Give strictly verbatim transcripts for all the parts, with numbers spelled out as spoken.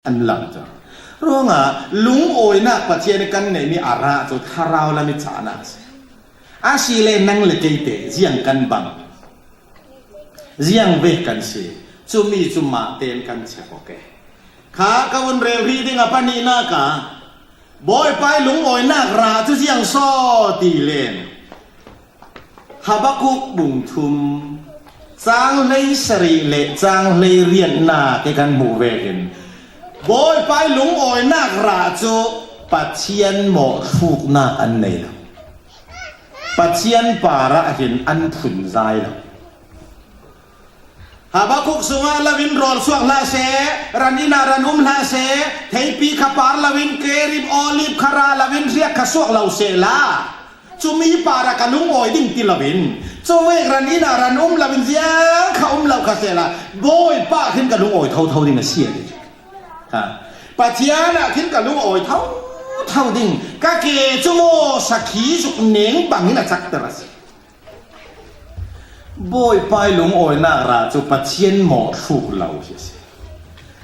An lang cu. Ruangah lungawinak Pathian kan neihmi a rah cu thlarau lam i cahnak a si. A si le nang le keite ziang kan bang, ziang ve kan si. Cumi cu mah tein kan check awk e. Kha ka vun rel rih ding a pahnihnak ah Bawipa i lungawinak rah cu ziang saw ti len Habakuk bung thum, cang hlei sarih le cang hlei riatnak i kan hmuh vekin Bawipa i lungawinak rah cu Pathian mawhthluknak an nei lo. Pathian parah hin an phunzai lo. Habakuk sungah lo in rawl suak hlah seh, ran inn ah ran um hlah seh, theipi kha par lo in, kerim, olive kha rah lo in, hriak kha suak lo sehla, cumi parah ka lungawi ding ti lo in, cuvek ran inn ah ran um lo in, ziang kha um lo kha sehla, Bawipa khin ka lungawi thotho ding a si a ti. Ha. Pathian ah khin ka lungawi thotho ding, ka ke cu maw sakhi zuk neng bangin a cakter a si. Bawipa i lungawinak rah cu Pathian mawhthluk lo hi a si.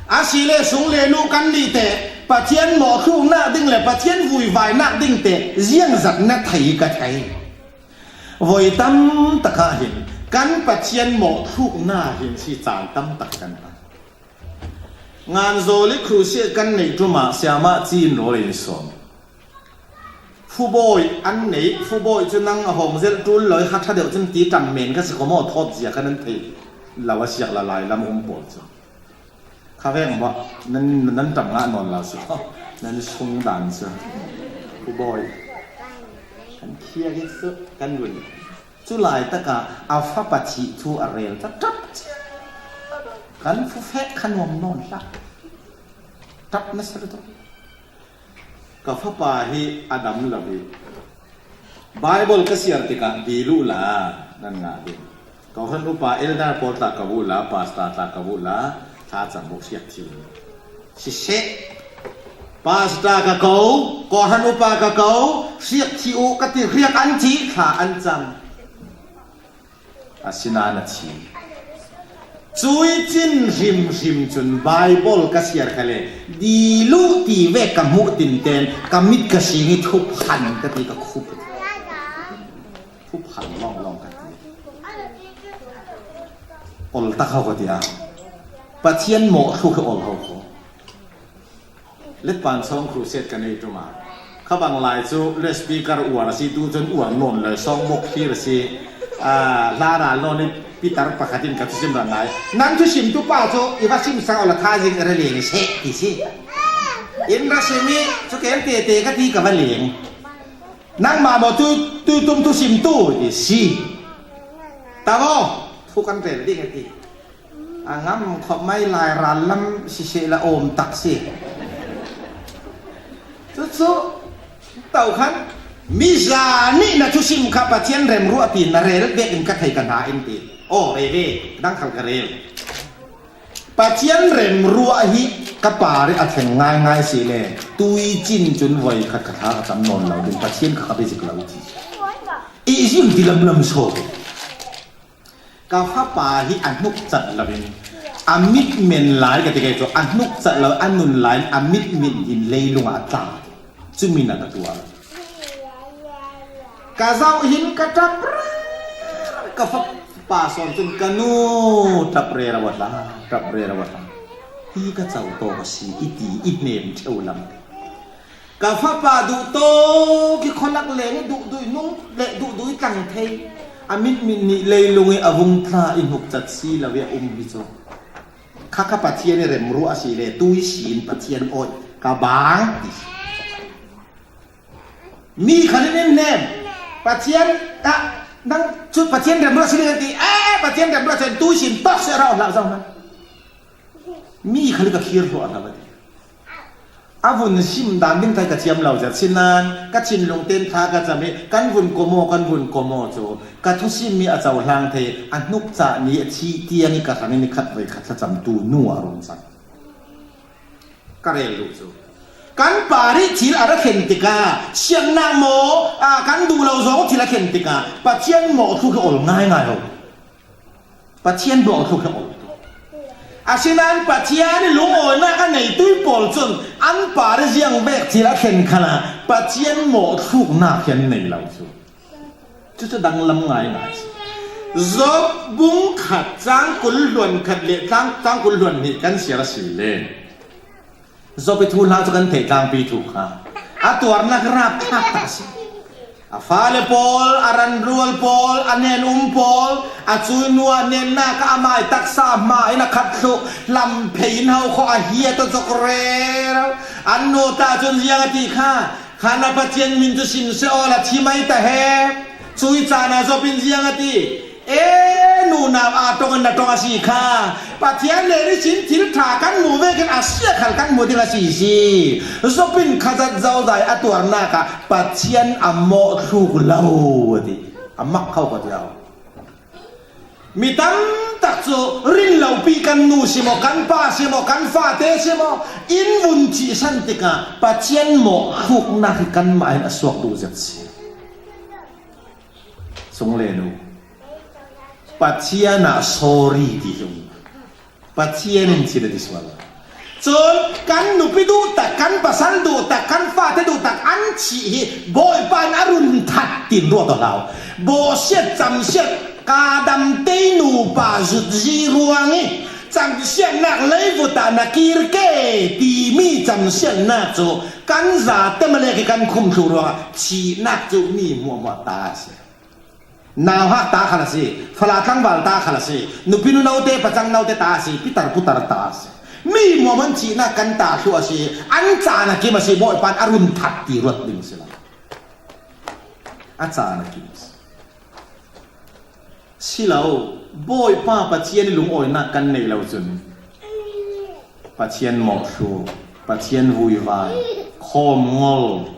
A si le sung le nu kan nih teh Pathian mawhthluknak ding le Pathian vuivainak ding teh ziangzat na thei ka thei. Voi tam tak ah hin kan Pathian mawhthluknak hin si caan tam tak kan hman. Nganzaw le crusade kan neih ṭum ah siamah ci in rawl in sawm. Fubawi an neih, fubawi cu nang a hawng zelh ṭul lo i kha ṭha deuh cun ti ṭam men ka si kho maw, thawt zia kha nan theih lo a siak la lai lam um pawl cu. Kha veng maw, nan, nan ṭam ngah nawn lo si kho, nan sung dan cu. Fubawi kan khiak i cu kan vun. Cu laitak ah a fapa thih thu a rel ta ṭap cia. Kan fufek kha nuam nawn hlah. Ṭap nasa lutuk. Ka fapa hi a dam lo i Baibal ka siar tikah dil uhla nan ngah ding. Kawhhran upa elder pawl tla ka uhla, pastor tla ka uhla, thlacam uh hriak thim. Siseh, pastor ka ko, kawhhran upa ka ko, hriak thih uh ka ti, hriak an thih, thla an cam. Asinain a thi. Cui cin hrimhrim cun Baibal ka siar kha le, diluh ti ve ka hmuh tinten ka mit ka sing i thup han ka ti ka khup. Thup han lawnglawng ka ti. Ol tak ho ka ti a. Pathian mawh thluk hi ol ho ko. Letpan sawng crusade ka nei ṭum a. Kha bang lai cu le speaker uar a si, tu cun uar nawn le sawng bawk thlir a si. Aa, hla ral nawn i pitar pakhat in ka thusim rak ngai. Nan thusim tu pa cu i va sim sang awla thaizing i ra leng seh ti si. In ra sim i cu ken tete ka ti ka va leng. Nangmah maw tu, tu tum thusim tu ti si. Ta maw, thu kan rel ding a ti. A ngam khawh mai lai, rallam siseh la awm tak si. Cucu to khan mi za nih na thusim kha Pathian remruah ti na rel vekin ka thei ka hna in ti. Aw, rel e, dang khal ka rel. Pathian remruah hi ka par i a thleng ngaingai si le tui cin cun voi khat khat ha ka tam nawn lo ding, Pathian kha ka biazik lo ti. I zim ti lamlam saw. Ka fapa hi a hnuk cat loin a mit men lai ka ti kei cu, a hnuk cat lo, a nun lai a mit min hin leilung ah a tla. Cumi na ka tuah. Ka zoh hin ka ṭap rero, ka fapa sawn cun ka nu ṭap rero a hla, ṭap rero a hla. Hi ka co tawk a si i ti i hnem ṭheu lam. Ka fapa duh tawk i khualak leng i duh duh i nung le duh duh i tlang thei. A mit mit nih leilung i a vung tla i hnuk cat si lo i a um hi cu. Kha kha Pathian i remruah a si le tui sin Pathian awi ka bang ti. Mi khat in in hnem. Pathian ah nang cu Pathian remruah a si le ti. Eh, Pathian remruah a si tui sin tawk si a rauh hlah zong hna. Mi khal ka khir hluah hna va ti. A vun sim dan ding thai ka thiam lo zet sinain ka thinlung ten thla ka cam i kan vun komaw, kan vun komaw cu ka thusim mi a cohlang thei, a hnuk cah ni a thih tiang i ka hran in i khat voi khat thlacam tu nu a rung cang. Ka rel duh cu kan par i thil a ra thlen tikah siannak maw, aa, kan duh lo zong thil a thlen tikah Pathian mawh thluk hi ol ngaingai ho. Pathian bawh thluk hi ol tuk. Asinain Pathian i lungawinak a neitui pawl cun an par i ziang vek thil a thlen khalah Pathian mawhthluknak hi an nei lo cu. Cucu danglam ngaingai si. Job bung khat cang kul hluan khat le tlang cang kul hluan hnih kan siar a si le Job i thuhla cu kan theih tlangpi thu kha a tuarnak rap tlak ta si. A fale pawl, a ranrual pawl, a nen um pawl, a cuinu a nennak ah amai taksa hma in a khat thluh hlam phei in ho kho a hiat a cawk rero. An nu ta cun ziang a ti kha, khan a Pathian min cu sin seh awla thi mai ta he. Cui caan ah Job in ziang a ti, e, nunau aa ṭong in na ṭong a si kha. Pathian le ihsin thil ṭha kan hmu vekin a sia khal kan hmu ding a si si. Job in kha zat zozai a tuarnak ah Pathian a mawh thluk lo a ti. A mak kho ka ti lo. Mi tam tak cu rin lopi kan nu si maw, kan pa si maw, kan fate si maw, in vun thihsan tikah Pathian mawh thluknak hi kanmah in a suak duh zet si. Sung le nu, Pathian ah sorry ti hi um. Pathian in thil a ti sual lo. Cun kan nupi duh tak, kan pasal duh tak, kan fate duh tak an thih hi Bawipa in a run that tin ruat aw hlau. Bawhsiat camsiat kaa dam tei nupa zutzi ruang i camsiatnak leivut ah na kir ke timi camsiatnak cu kan zate malek i kan khum thluh ruangah thihnak cu mi hmuahhmuah ta a si. Nauhak ta khal a si, fala tlangval ta khal a si, nupi nu note, pacang note ta a si, pitar putar ta a si. Mi hmuahhmuah thihnak kan ta thluh a si, an caan a kim a si, Bawipa in a run that ti ruat ding si lo. A caan a kim a si. Si lo, Bawipa Pathian i lungawinak kan neih lo cun, Pathian mawhthluk, Pathian vuivai, khawm ngol,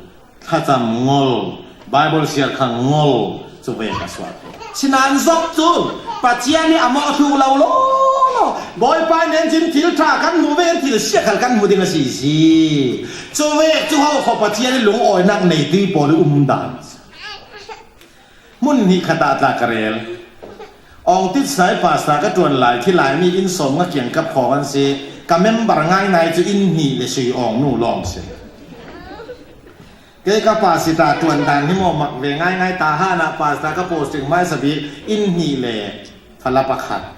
thlacam ngol, Baibal siar kha ngol, cu ve ka suak. Sinain Job cu Pathian nih a mawhthluk lo law, Bawipa nen cun thil ṭha kan hmu ve, thil siakhal kan hmu ding a si si. Cu ve cu ho kho Pathian i lungawinak neitui pawl i um dan. Hmun hnih khat ah tla ka rel. Awngtit sai pasta ka ṭuan lai khi Laimi inn sawm nga kiangkap khawng an si. Ka member ngaingai cu inn hnih le sui awng nu lawng si. Kei ka pasta ṭuan dan hi maw mak ve ngaingai ta hana pasta ka posting hmaisa bik inn hnih le fala pakhat.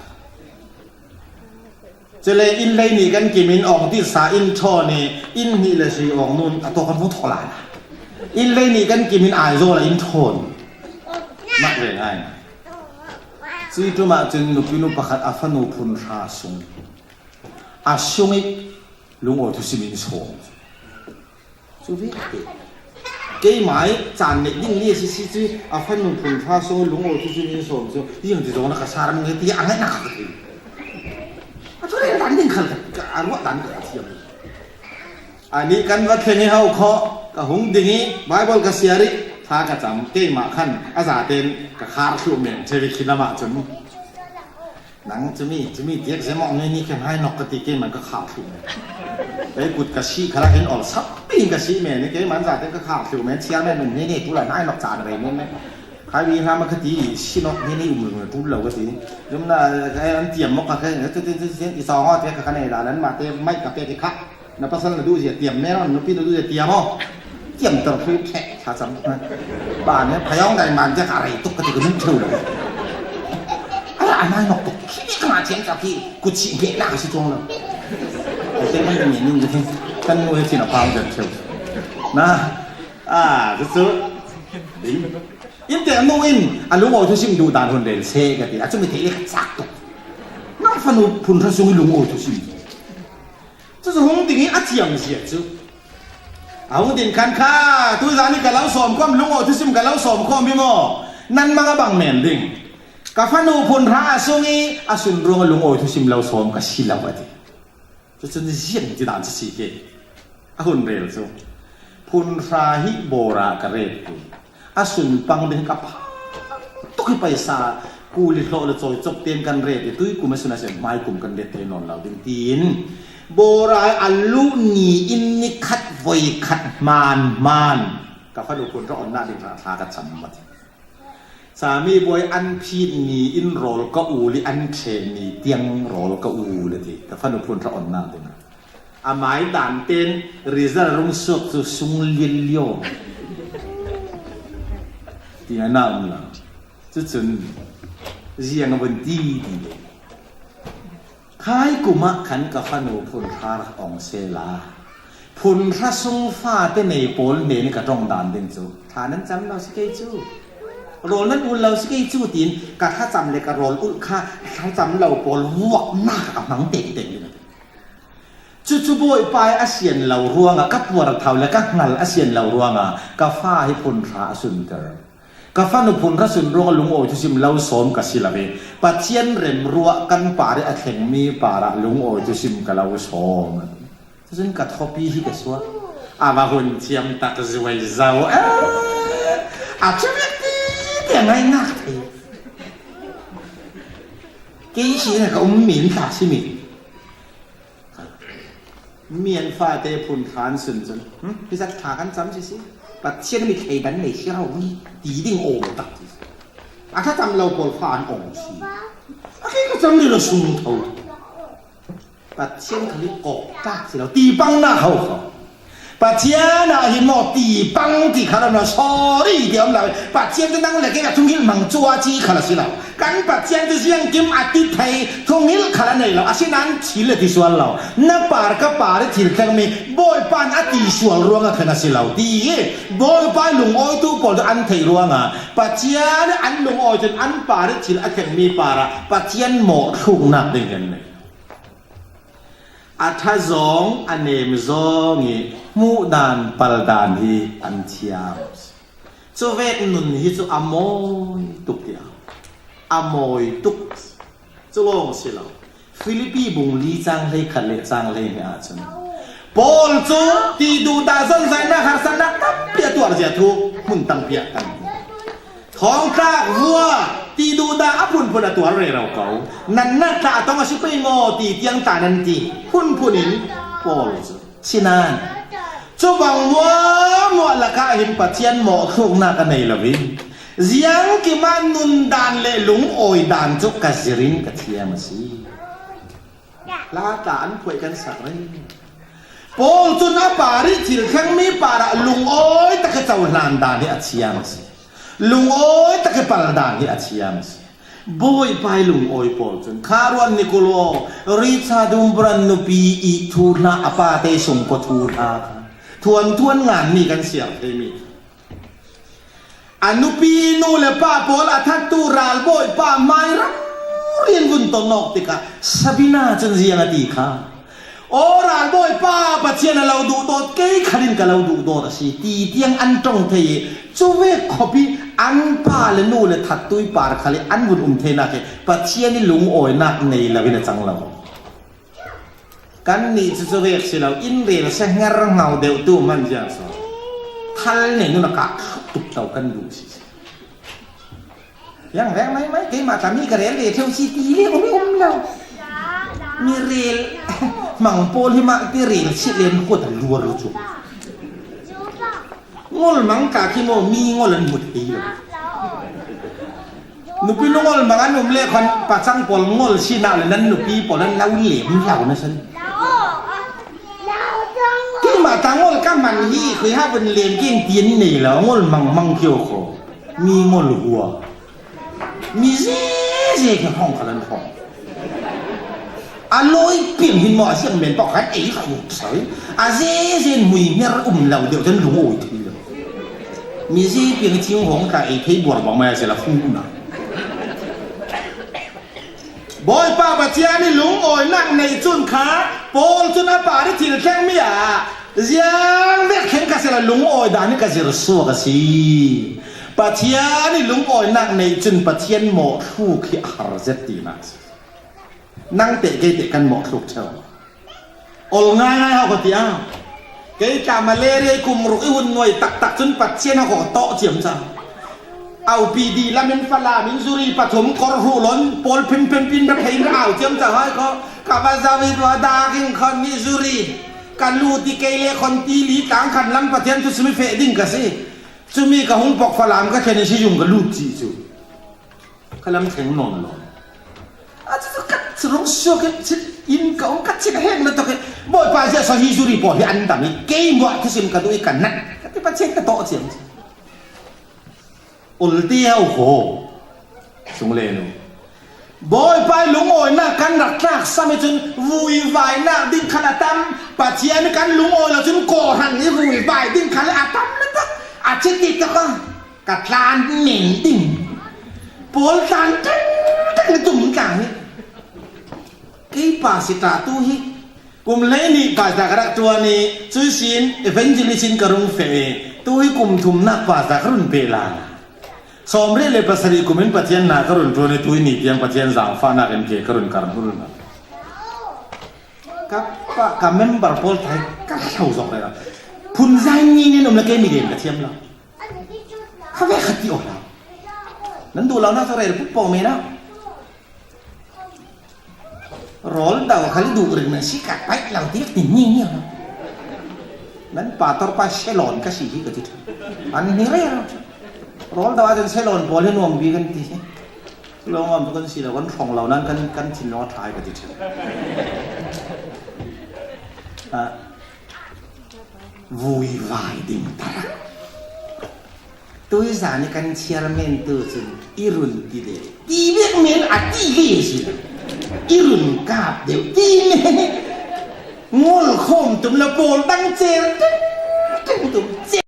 Cule inn hlei nih kan kim in awngtit sa in ṭhawn i inn hnih le sui awng nun a tawk kan hmuh thawk lai. Inn hlei nih kan kim in Aizawl ah in ṭhawn. Mak ve ngai. Cui ṭum ah cun nupi nu pakhat a fanu phun hra sung. A sung i lungawi thusim in sawm. Cu ve te. Keimah i caan neih ding ni a si si cu a fanu phun hra sung lungawi thusim in sawm cu ziang ti zong na ka sar mung he ti a ngaihnak ka ti. A cu rel dan ding khal ka a ruah dan ka thiam. Anih kan va thleng i ho kho ka hung ding i Baibal ka siar i thla ka cam keimah khan a zaten ka khar thluh men ṭheu i khi lamah cun. Nang cumi, cumi tiak zem awk nui ni khen hai nok ka ti keimah ka khar thluh men. Kei kut ka sih khalah in ol sap pi ka sih men i keimah zate ka khar thluh men, chairman nun ni ni tu la nai nok caan rei men men. Hai wi hna ma ka ti si nok ni ni um lu tu lo ka ti. Zumna an tiam mok ka khen i sawng aw te ka khan ei la nan ma te mai ka pek i khah. Na pasal na duh zia tiam men aw, na nupi na duh zia tiam aw. Tiam ter hlui ṭheh thlacam. Ban he phayawng dai man tiak a rei tuk ka ti ka nun ṭheu lo. A ra a nai nok tuk khi ka ngah thiam cak khi kut sih hmeh nak a si cuang lo. Ka te man ka ngen in ka thi. Kan nu he chin a phang zet ṭheu. Na, a, cu cu. Ding. In te nu in a lungawi thusim duh dan hun rel seh ka ti. A cumi thei le ka cak tuk. Nang fanu phun hra sung i lungawi thusim. Cucu hung ding i a thiam zia cu. A hung ding khan kha, tuzan i ka lo sawm khawm, lungawi thusim ka lo sawm khawm hi maw? Nan mang a bang men ding. Ka fanu phun hra a sung i a sun ruang a lungawi thusim lo sawm ka si lo a ti. Cucun ziang ti dan cu si ke. A hun rel cu. Phun hra hi bawra ka ret tu. A sun pang ding ka phang tuk hi paisa kuli hlawh le cawi cawk tein kan ret i tui kum a sun a sen hmai kum kan ret thei nawn lo ding tiin bawra a luh ni in ni khat voi khat hmaan hmaan ka fanu phun hra onnak ding hra thla ka cam a ti. Sami bawi an phit ni in rawl ka ul i an ṭheh ni tiang rawl ka ul a ti. Ka fanu phun ṭha on na ding a, a mai dan ten result rung suak cu sung lian lio ti a na um lo. Cucun ziang a vun ti ti le. Khai kum ah khan ka fanu phun hra rak ong sela, phun hra sung fate nei pawl hnen i ka ṭong dan ding cu thla nan cam lo si kei cu, rawl nan ul lo si kei cu tiin ka thlacam le ka rawl ulh kha thlacam lo pawl vuaknak a hmang tektek ding a ti. Cucu Bawipa i a sian lo ruangah ka puarthau le ka hngal a sian lo ruangah ka fa hi phun hra a sunter. Ka fanu phun hra sun ruangah lungawi thusim lo sawm ka si lo ve. Pathian remruah kan par i a thlengmi parah lungawi thusim ka lo sawm. Cucun ka thawpi hi ka suak. A va hun thiam tak zuai zo. Eh, a cu vek ti tiang ai nak thei. Kei si na ka um min thla si mi. Mian fate phun hran sun cun, "Hmm, hi zat thla kan cam si si. Pathian mi thleidan nei si ro ni," ti ding awm tak ti. A thlacam lo pawl fa an awm si. A kei ka cam ni lo sung tho. Pathian kha li kawk tak si lo. Ti pang na ho kho. Pathian ah hi maw ti pang ti kha lo na sorry ti om lo. Pathian te nang le kei ka thung hil mang chua chi kha lo si lo. Kan Pathian cu ziangkim a ti thei, thunghilh khal a nei lo, asinain thil a ti sual lo. Na par ka par i thil thlengmi Bawipa in a ti sual ruangah thleng a si lo, ti i Bawipa i lungawitu pawl cu an theih ruangah Pathian i an lungawi cun an par i thil a thlengmi parah Pathian mawhthluknak ding hi an nei. A ṭha zawng, a nem zawng i hmuh dan, pal dan hi an thiam. Cuvek nun hi cu a mawi tuk tiah a mawi tuk. Cu lawng si lo. Filipi bung li cang hlei khat le cang hlei hnih ahcun Paul cu ti duhdah zonzainak harsatnak tampi a tuar zia thu hmun tampi ah kan hmu. Thawngtlak vua ti duhdah a phunphun a tuar rero ko. Natnak tla a tong a si pei maw ti tiang tla nan ti phunphun in Paul cu. Sinan, cubang muahmuah lakah hin Pathian mawhthluknak a nei lo in, ziangkim ah nundan le lungawi dan cu ka zir in ka thiam a si. Hla tla an phuai kan sak rih. Paul cun a par i thil thlengmi parah lungawi tak i cohlan dan hi a thiam a si. Lungawi tak i pal dan hi a thiam a si. Bawipa i lungawi pawl cun, kha ruat ni kul aw, Richard Wurmbrand nupi i thuhla, a pate sungkua thuhla kha thuanthuan nganmi kan siar theimi. A nupi nu le pa pawl a thattu ralbawipa hmai ram rian vun ton awk tikah Sabina cun ziang a ti kha. Aw, ralbawipa Pathian a lo duhdawt, kei khal in ka lo duhdawt a si, ti tiang an ṭong thei i, cuvek khop i an pa le nu le thattui par khal i an vun um theinak hi Pathian i lungawinak nei lo in a cang lo. Kannih cu cuvek si lo, in rel se hngar ngau deuh tu man ziang so. Thal nei nun a kah tuk lo kan duh si. Yang reng mai mai, keimah tla mi ka rel ve ṭheu si ti le um um lo. Mi rel mang pawl hi mah ti rel si len khuat a luar cu. Ngol mang ka ki maw mi ngol an hmu thei lo. Nupi nu ngol mang an um le khan pacang pawl ngol si nak le nan nupi pawl an lo lem lo na san. Keimah ta ngol ka man hi khui ha vun lem keng ti an nei lo, ngol mang mang kio kho. Mi ngol hua. Mi zeze khe hrawng kha lan hrawng. A lawi piang hin maw a siang men pawh khan ei khuk soi. A zeze in mui hmer um lo deuh cun lungawi thei lo. Mi zi piang i thing hawng tla ei thei buar bang mai a si la fung na. Bawipa Pathian i lungawinak neih cun kha Paul cun a par i thil thlengmi ah ziang vek thleng ka si lo, lungawi dan hi ka zir suak a si. Pathian i lungawinak neih cun Pathian mawhthluk hi a har zet tinak a si. Nang teh kei teh kan mawhthluk ṭheu. Ol ngaingai hau ka ti a. Kei tla malaria i kum ruk i hun nuai taktak cun Pathian a kawk tawh ciam cang. Au P D lam in Falam in zuri pathum kor hruh lon pawl phimphim pin rap hei in ra au ciam cang hai kho. Ka va zau i tua dak in khon nih zuri. Ka lut i kei le khon ti li tlang khan lam Pathian thu simi feh ding ka si. Cumi ka hung pok Falam ka thlen i si zung ka lut cih cu. Khalam theng non lo. A chu ka rung sio ke, in ka ong ka chin heng na to ke. Bawipa, zia saw hi zuri pawl hi an dam hi, kei muah thusim ka duh hi ka nat. Ka ti, Pathian ka tawh chiam. Ulti hau kho. Sung le nu. Bawipa i lungawina kan rak tlak sam i cun vuivainak ding khal a tam. Pathian kan lungawi lo cun kawhhran i vuivai ding khal a tam na tak. A chiti tak a ka tlan men ding. Pawl tlan teng teng tum tlang hi. Kei pastor tu hi kum lei nih pastor ka rak ṭuan i, cuisin evangelist in ka rung feh i, tu hi kum thumnak pastor ka run peh lai. Sawmriat le pasarih kum in Pathian hna ka run ṭuan i, tu hi ni tiang Pathian zaangfahnak in ke ka run kar hnu run. Ka pa, ka member pawl thai ka hlau zok rero. Phun zai ni nen um le kei mi den ka thiam lo. Kha ve kha ti aw lo. Nan duh lo na ka rel puk pawng me na. Rawl dau kha li duh ring na si ka paih lo ti ti ni ni lo. Nan pastor pa salon ka si hi ka ti. An ni rero. Rawl dau a jan salon pawl hi nuam bi kan ti. Lawng om kan si lo, kan hrawng lo nan kan, kan thin lo thai ka ti ṭhin. Ah, vuivai ding ta. Tui zan i kan chairman tu cun i run ti deuh. Ti bek men a ti ve si lo. I run kap deuh. Ti men. Ngol khawm tum lo, pawl dang cer. Tum tum cer.